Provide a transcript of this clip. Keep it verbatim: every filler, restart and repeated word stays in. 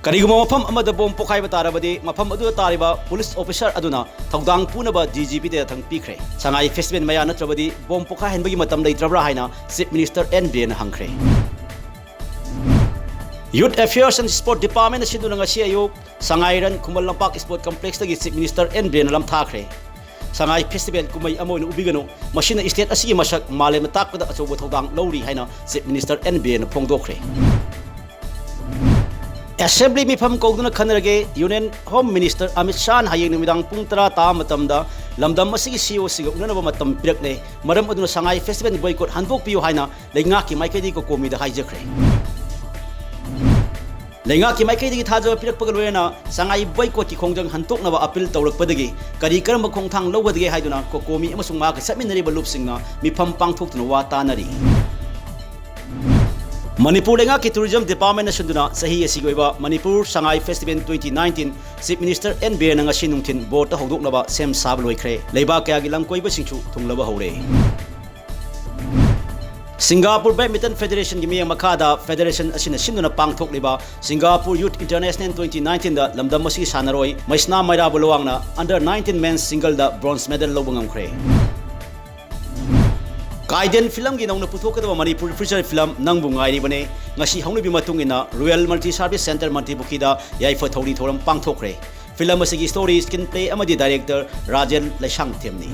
ꯀꯔꯤꯒꯨꯝꯕ ꯃꯐꯝ ꯑꯃꯗ ꯕꯣꯝ ꯄꯣꯈꯥꯏꯕ ꯇꯥꯔꯕꯗꯤ, ꯃꯐꯝ ꯑꯗꯨꯗ ꯇꯥꯔꯤꯕ ꯄꯨꯂꯤꯁ ꯑꯣꯐꯤꯁꯔ ꯑꯗꯨꯅ ꯊꯧꯗꯥꯡ ꯄꯨꯅꯕ ꯗꯤ ꯖꯤ ꯄꯤꯗ ꯌꯥꯊꯪ ꯄꯤꯈ꯭ꯔꯦ꯫ ꯁꯉꯥꯏ ꯐꯦꯁꯇꯤꯚꯦꯜ ꯃꯌꯥ ꯅꯠꯇ꯭ꯔꯕꯗꯤ ꯕꯣꯝ ꯄꯣꯈꯥꯏꯍꯟꯕꯒꯤ ꯃꯇꯝ ꯂꯩꯇ꯭ꯔꯕ꯭ꯔꯥ ꯍꯥꯏꯅ ꯆꯤꯐ ꯃꯤꯅꯤꯁꯇꯔ ꯑꯦꯟ ꯕꯤꯔꯦꯟꯅ ꯍꯪꯈ꯭ꯔꯦ꯫ Youth Affairs and Sport Department ꯁꯤꯟꯗꯨꯅ ꯉꯁꯤ ꯑꯌꯨꯛ ꯁꯉꯥꯏ ꯔꯟ ꯈꯨꯃꯟ ꯂꯝꯄꯥꯛ ꯁ꯭ꯄꯣꯔꯠ ꯀꯝꯄ꯭ꯂꯦꯛꯁꯇꯒꯤ ꯆꯤꯐ ꯃꯤꯅꯤꯁꯇꯔ ꯑꯦꯟ ꯕꯤꯔꯦꯟꯅ ꯂꯝꯊꯥꯈ꯭ꯔꯦ꯫ ꯁꯉꯥꯏ ꯐꯦꯁꯇꯤꯚꯦꯜ ꯀꯨꯝꯍꯩ ꯑꯃ ꯑꯣꯏꯅ ꯎꯕꯤꯒꯅꯨ, ꯃꯁꯤꯅ ꯁ꯭ꯇꯦꯠ ꯑꯁꯤꯒꯤ ꯃꯁꯛ ꯃꯥꯂꯦꯝꯗ ꯇꯥꯛꯄꯗ ꯑꯆꯧꯕ ꯊꯧꯗꯥꯡ ꯂꯧꯔꯤ ꯍꯥꯏꯅ ꯆꯤꯐ ꯃꯤꯅꯤꯁꯇꯔ ꯑꯦꯟ ꯕꯤꯔꯦꯟꯅ ꯐꯣꯡꯗꯣꯛꯈ꯭ꯔꯦ꯫ ꯑꯦꯁꯦꯝꯕ꯭ꯂꯤ ꯃꯤꯐꯝ ꯀꯧꯗꯨꯅ ꯈꯟꯅꯔꯒꯦ꯫ ꯌꯨꯅꯤꯌꯟ ꯍꯣꯝ ꯃꯤꯅꯤꯁꯇꯔ ꯑꯃꯤꯠ ꯁꯥꯍꯅ ꯍꯌꯦꯡ ꯅꯨꯃꯤꯗꯥꯡ ꯄꯨꯡ ꯇꯔꯥ ꯇꯥꯕ ꯃꯇꯝꯗ ꯂꯝꯗꯝ ꯑꯁꯤꯒꯤ ꯁꯤ ꯏ ꯑꯣꯁꯤꯡꯒ ꯎꯅꯅꯕ ꯃꯇꯝ ꯄꯤꯔꯛꯂꯦ꯫ ꯃꯔꯝ ꯑꯗꯨꯅ ꯁꯉꯥꯏ ꯐꯦꯁꯇꯤꯚꯦꯜ ꯕꯣꯏꯀꯣꯠ ꯍꯟꯗꯣꯛꯄꯤꯌꯨ ꯍꯥꯏꯅ ꯂꯩꯉꯥꯛꯀꯤ ꯃꯥꯏꯀꯩꯗꯒꯤ ꯀꯣꯀꯣꯃꯤꯗ ꯍꯥꯏꯖꯈ꯭ꯔꯦ꯫ ꯂꯩꯉꯥꯛꯀꯤ ꯃꯥꯏꯀꯩꯗꯒꯤ ꯊꯥꯖꯕ ꯄꯤꯔꯛꯄꯒ ꯂꯣꯏꯅꯅ ꯁꯉꯥꯏ ꯕꯣꯏꯀꯣꯠꯀꯤ ꯈꯣꯡꯖꯪ ꯍꯟꯗꯣꯛꯅꯕ ꯑꯄꯤꯜ ꯇꯧꯔꯛꯄꯗꯒꯤ ꯀꯔꯤ ꯀꯔꯝꯕ ꯈꯣꯡꯊꯥꯡ ꯂꯧꯒꯗꯒꯦ ꯍꯥꯏꯗꯨꯅ ꯀꯣꯀꯣꯃꯤ ꯑꯃꯁꯨꯡ ꯃꯍꯥꯛꯀ ꯆꯠꯃꯤꯟꯅꯔꯤꯕ ꯂꯨꯞꯁꯤꯡꯅ ꯃꯤꯐꯝ ꯄꯥꯡꯊꯣꯛꯇꯨꯅ ꯋꯥ ꯇꯥꯅꯔꯤ꯫ ꯃꯅꯤꯄꯨꯔ ꯂꯩꯉꯥꯛꯀꯤ ꯇꯨꯔꯤꯖꯝ ꯗꯤꯄꯥꯔꯠꯃꯦꯟꯅ ꯁꯤꯟꯗꯨꯅ ꯆꯍꯤ ꯑꯁꯤꯒꯤ ꯑꯣꯏꯕ Manipur Sangai festival twenty nineteen chief minister N ꯕꯤꯔꯦꯟꯅ ꯉꯁꯤ ꯅꯨꯡꯊꯤꯜ ꯕꯣꯔꯗ ꯍꯧꯗꯣꯛꯅꯕ ꯁꯦꯝ ꯁꯥꯕ ꯂꯣꯏꯈ꯭ꯔꯦ꯫ ꯂꯩꯕꯥꯛ ꯀꯌꯥꯒꯤ ꯂꯝ ꯀꯣꯏꯕꯁꯤꯡꯁꯨ ꯊꯨꯡꯂꯕ ꯍꯧꯔꯦ꯫ ꯁꯤꯡꯒꯥꯄꯨꯔ ꯕꯦꯗꯃꯤꯟꯇꯟ ꯐꯦꯗꯦꯔꯦꯁꯟꯒꯤ ꯃꯤꯠꯌꯦꯡ ꯃꯈꯥꯗ ꯐꯦꯗꯦꯔꯦꯁꯟ ꯑꯁꯤꯅ ꯁꯤꯟꯗꯨꯅ ꯄꯥꯡꯊꯣꯛꯂꯤꯕ ꯁꯤꯡꯒꯥꯄꯨꯔ ꯌꯨꯊ ꯏꯟꯇꯔꯅꯦꯁꯅꯦꯜ ꯇ꯭ꯋꯦꯟꯇꯤ ꯅꯥꯏꯟꯇꯤꯟꯗ ꯂꯝꯗꯝ ꯑꯁꯤꯒꯤ ꯁꯥꯟꯅꯔꯣꯏ ꯃꯩꯁꯅꯥ ꯃꯩꯔꯥꯕ ꯂꯨꯋꯥꯡꯅ ꯑꯟꯗꯔ ꯅꯥꯏꯟꯇꯤꯟ ꯃꯦꯟꯁ ꯁꯤꯡꯒꯜꯗ ꯕ꯭ꯔꯣꯟꯖ ꯃꯦꯗꯜ ꯂꯧꯕ ꯉꯝꯈ꯭ꯔꯦ꯫ ꯀꯥꯏꯗꯦꯟ ꯐꯤꯂꯝꯒꯤ ꯅꯧꯅ ꯄꯨꯊꯣꯛꯀꯗꯕ ꯃꯅꯤꯄꯨꯔꯤ ꯐꯤꯆꯔ ꯐꯤꯂꯝ ꯅꯪꯕꯨ ꯉꯥꯏꯔꯤꯕꯅꯦ꯫ ꯉꯁꯤ ꯍꯧꯅꯕꯤ ꯃꯇꯨꯡ ꯏꯟꯅ ꯔꯣꯌꯦꯜ ꯃꯜꯇꯤ ꯁꯥꯔꯚꯤꯁ ꯁꯦꯟꯇꯔ ꯃꯟꯇ꯭ꯔꯤꯄꯨꯈ꯭ꯔꯤꯗ ꯌꯥꯏꯐ ꯊꯧꯔꯤ ꯊꯧꯔꯝ ꯄꯥꯡꯊꯣꯛꯈ꯭ꯔꯦ꯫ ꯐꯤꯂꯝ ꯑꯁꯤꯒꯤ ꯁ꯭ꯇꯣꯔꯤ, ꯁ꯭ꯀ꯭ꯔꯤꯟ ꯄ꯭ꯂꯦ ꯑꯃꯗꯤ ꯗꯥꯏꯔꯦꯛꯇꯔ ꯔꯥꯖꯦꯟ ꯂꯩꯁꯥꯡꯊꯦꯝꯅꯤ꯫